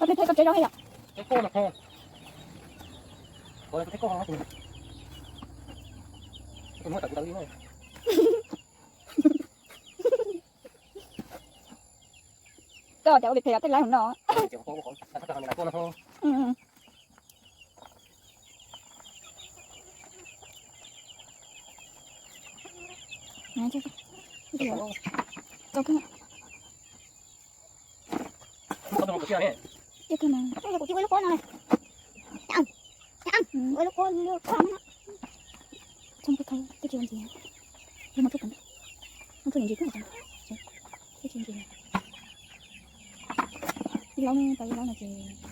Tus tsev tau tsev rau yom. Koj cov ua phem phem tej laib hauv no. Kuv ua lub qub no, ua lub qub lub qub no. Tsoo kuv khaws twb tsis ua ntxiv, yog muaj tshuaj, muaj tshuaj ntxiv twb twb tsis ua ntxiv. Ib laub ne, tau ib laub no ces